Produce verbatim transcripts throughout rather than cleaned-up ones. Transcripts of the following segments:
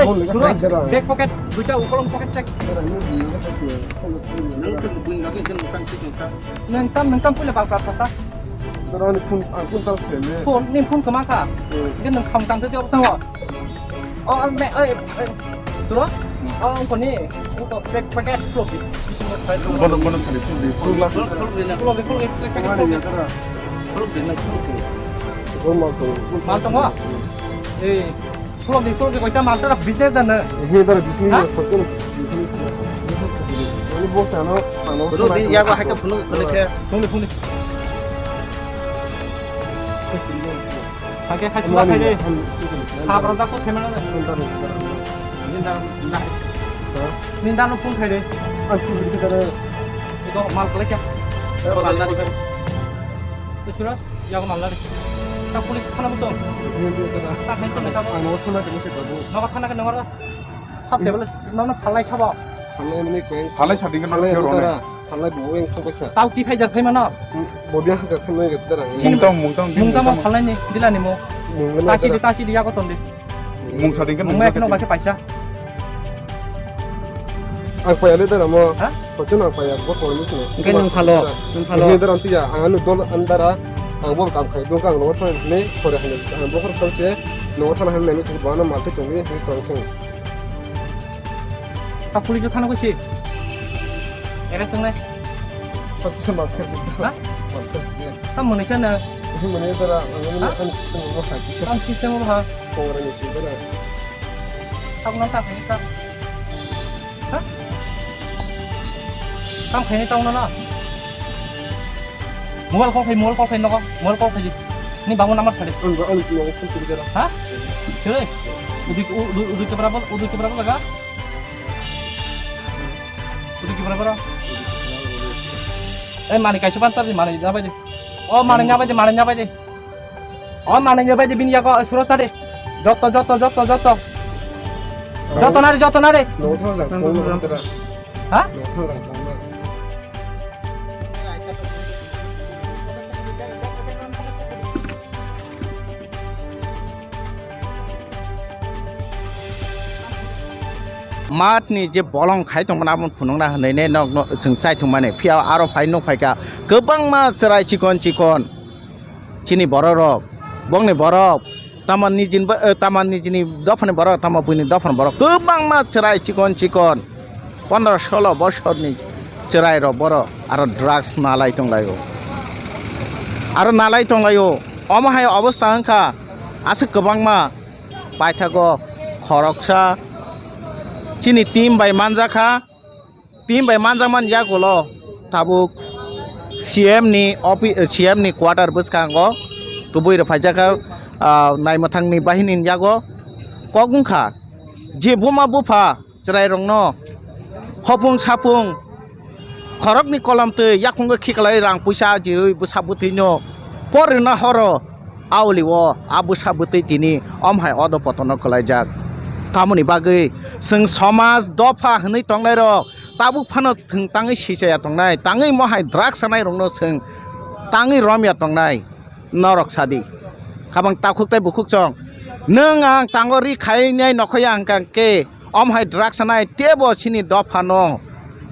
Bag pocket, duita ukolong pocket check. Nang tu bui lagi kan bukan sih kan. Nang tam, nang tam pula bang prat sa. Dorang ni phone, ang phone sal phone ni. Phone ni phone kama kha. Hmm. Dia nang kham tam tu dia utang wa. Oh, ang me, eh, eh, suro? Oh, ang koni, ang ko check pakai tu. Bono, bono kali tu di. Pulo, pulo, pulo, check pakai tu. Mal tongo? Eh, pulo di, pulo di, koita mal tara business dan na. Ini tara business. Ha? Business. Ini bos ano, ano. Pulo di, ya, gua haikal pulo, pulo ke. Pulo, pulo. Hai khe khai chwla khai de. Sabra da ko themana de. Ninda na. Ninda no phone khai de. Iko mal kole kya? Mal na de. To chura, ya ko mal na de. Ta police thana buto. Ta khai chana ta. Ano thana de se babu. No thana ke no. Sab table no no phalai sabo. Phalai mani koi. Phalai sadi kan phalai phalai rona. Phalai bo yang thok kha. Tau ti phai jar phai mano. Bo biang kha samai ga dara. Mungtang, mungtang, mungtang mo phalai ni dilani mo. Mungtang. Tasi di, tasi di ya ko ton di. Mung sadi kan mung mung ya keno ba ke paisa. Ang paya le dara mo. Ha? Kochun ang paya bo por mis no. Engke nung phalo, nung phalo. Ni dara antiya ang anu dol andara. Ang bo kam khai dong kang no thang ne pore hane. Ang bo khor salche no thang hane ne se bana mal te chong ni tong thang. Ta police thana ko si. Era sung nai. Sab se maaf kar dito. Ha? Maaf kar dito. Tam mone kya na? Mone tara, mone kan system mo ha. Tam system mo ha. Ko ora ni si dara. Tam na ta kani ta. Ha? Tam kani ta na na. Mobile call khai, mobile call khai nogo, mobile call khai. Ni bangun number sari. Ang ang ang phone tuli kara. Ha? Sure. Udu udu udu ke berapa? Udu ke berapa laga? Udu ke berapa? Eh, mani kaisa pantar di, mani nyabai di. Oh, mani nyabai di, mani nyabai di. Oh, mani nyabai di, bini yago, eh, suros tadi. Joto, joto, joto, joto. Joto nari, joto nari. No thang jang, phone no thang. Ha? No thang jang, phone no. Matni je bolong khai tongmani aboni phunukna hinwi ne nok, nok chwng chai thwngmani. Phiya aro phai nuk phaikha kwbangma chwrai chikon chikon chini bororok, bongni borok, tamo nijini bo-, eh, tamo nijini dophani borok, tamo buini dophani borok, kwbangma chwrai chikon chikon pondro solo bosorni chwrairok borok aro drugs nalai tonglaio. Aro nalai tonglaio. Omo hai obostha wngkha aswk kwbangma paithago khoroksa chini team bai manjakha. Team bai manjakmani yagulo tabuk C M ni offi-, C M ni quarter bwskango kubui rwphaijakha, ah, naimwthangni bahini yago kok wngkha je buma bupha chwrairokno hopung sapung khoroknwi kolomtwi yakungo khiklai rang puisa ajirwi bwsa bwtwino por rwna horo aulio a bwsa bwtwi tini omhai odo potono kwlaijak. Tamoni bagwi chwng somaj dopha hwnwi tongnairok tabuk phano thwng tangwi sichaya tongnai, tangwi mohai drugs sanairokno chwng tangwi romya tongnai. Norok sadi. Kabang takhuk tei bukhuk chong. Nwng ang chango ri khainai nokhoya hwnkha khe, omhai drugs sanai teibo chini dophano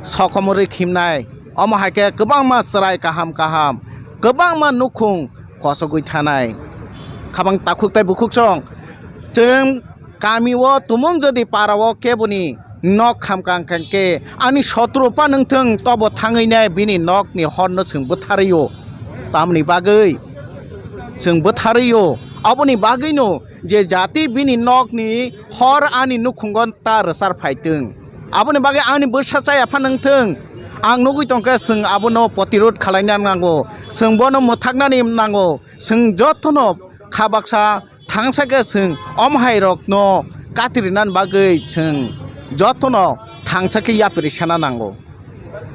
sokomorwi khimnai. Omo hai khe kwbangma chwrai kaham kaham, kwbangma nukhung kochogwi thanai. Kabang takhuk tei bukhuk chong. Chwng Kami o tumung jodi para o keboni nok khamkang khe ani sotru pa nwngthwng tobo thangwi nai bini nok ni hor no chwng bwtharwi o. Tamoni bagwi chwng bwtharwi o. Aboni bagwi no je jati bini nok ni hor ani nukhungo ta rwchar phaitwng. Aboni bagwi ani bwsa chaya pha nwngthwng. Ang nugwi tongkhe chwng abono protirod khwlaina nango. Chwng bono mwthaknani nango. Chwng jotono kha baksa thangsa khe chwng omo hai rokno kati rinani bagwi chwng jotono thangsa khe yapri sana nango.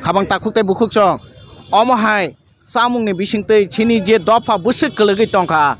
Khabang takhuk tei bukhuk chong omo hai chamungni bisingtwi chini je dopha bwswk kwlwgwi tongkha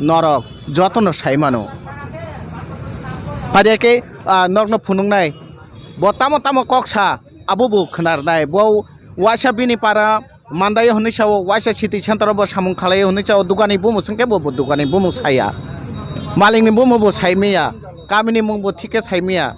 norok jotono sai mano. Phadia khe, ah, norokno phunuknai bo tamo tamo kok sa abo bo khwnarnai bo waisa bini para Mandai hwnwi sao, waisa city center o bo samung khalai hwnwi sao, dukani bumo swngkhe bo, bo dukani bumo saya. Malikni bumo bo sai maya. Kamini mung bo thik khe saimaya.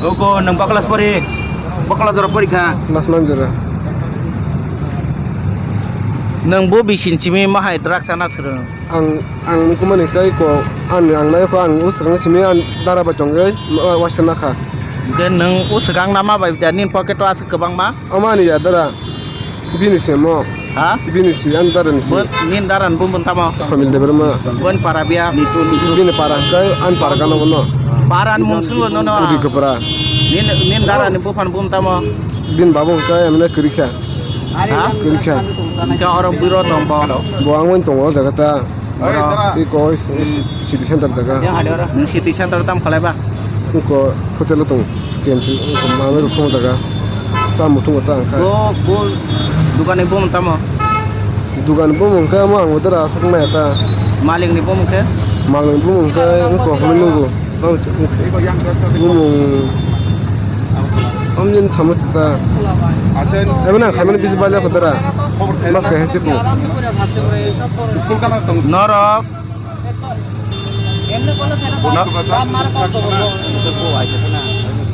Doko nwng baklas pori, baklas jora pori kha. Class nine jora. Nwng bo bising chimi mahai drugs sana swrwng. Ang, ang nukmani tei ko, ang, ang nai ko, ang o swkang simi ang dara bai tongwi, wa-, waisa nakha. Hwnkhe nwng o swkang nama bai da nini pocket o aswk kwbangma? Omo ani ya dara. Bini se mo. Ha? Bini se, ani dara ni se. Bo, nini dara ni bumung tamo? Somil Debbarma. Boni para biya? Bini para hwnkhe ani para gana bono. Para ni mung swngo nono? Udi Kwpra. Nini, nini dara ni bupha ni bumung tamo? Bini babu hwnkhe emne kwrwi kha. Ha? Kwrwi kha. Hwnkhe oro bwrwi tong bo? Bo ang bai tongo o jaga ta. Oi, tara. Iko, oi, city center jaga. Nwng city center tam khalai ba? Iko hotel o tong. K M T, iko mama rok song jaga. Sa mutung ta ang kha. Bo, bo, dukan ni bumung tamo? Dukan ni bumung kha mo ang utar aswk nai ta. Malik ni bumung khe? Malik ni bumung khe iko hwnwi nugo. Bumung. Amjin samus ta. Ebe nang khaimani bisi bali khodara. Mas khe hesi ku. Norok. No-,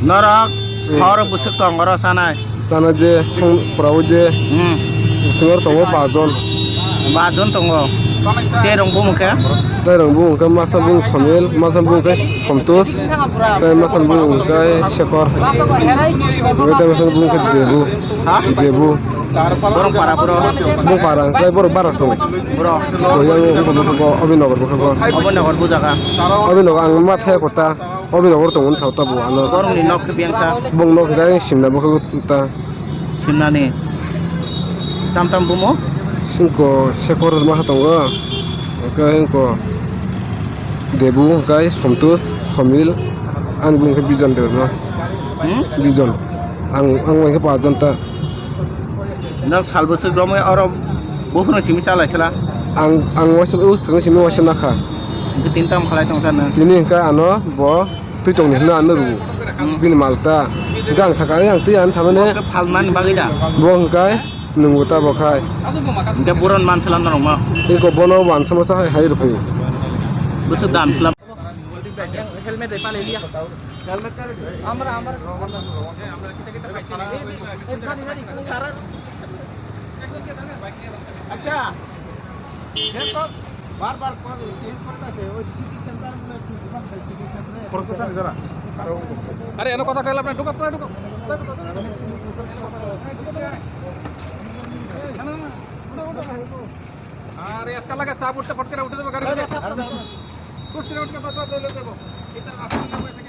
norok. Hmm. Thor busuk tong oro sanai. Sana je song pura o je. Hmm. Singor tongo pajon. Pajon tongo. Terong bumung khe? Terong bumung khe masa bumung Somil, masa bumung khe Somtos, tei masa bumung khe Sekor. Tei masa bumung khe Debu. Ha? Debu. Borok para bro. Bung para, tei borok bara tong. Bro. Bo yang bung bung Abhinagar bung. Abhinagar bung jaga. Abhinagar ang ma thai kota. Abhinagar tong sa ta bo ano. Borok ni nok khe biyang sa. Bung nok khe simna bung ta. Simnani. Tam tam bumo? Singko Sekor ma tongo. Oke, engko Debu, hwnkhe Somtos, Somil, ani bung khe Bijon Debbarma. Hmm? Bijon. Ang, ang bai khe pajon ta. Nok sal bwswk romwi oro buphuru simi chalai sala? Ang, ang waisa, o swkang simi waisa nakha. Hwnkhe tini tamo khalai tong sa nang? Tini hwnkhe ano bo twi tongni hwnwi ano rwo. Hmm. Bini mal ta. Hwnkhe ang sakha, ang twi ano samani. Bo hwnkhe phalmani bagwi da? Bo hwnkhe nwngo ta bo khai. Hwnkhe boron man sala norokno? Eko bono wansa masa hai, hai rw phaio. Bwswk dam sala. Helmet hai pale liya. Helmet ka? Amra, amra. Acha. Ye to bar bar call change karta hai. Wo city center mein, city center. Are, ano kotha kaila apni, dhuko, apni dhuko. Na, na, na, uthao, uthao. Are, acha lage, sab uthte, fat kare uthte, gari mein. Kursi mein uth ke, bas, bas, le, le, le.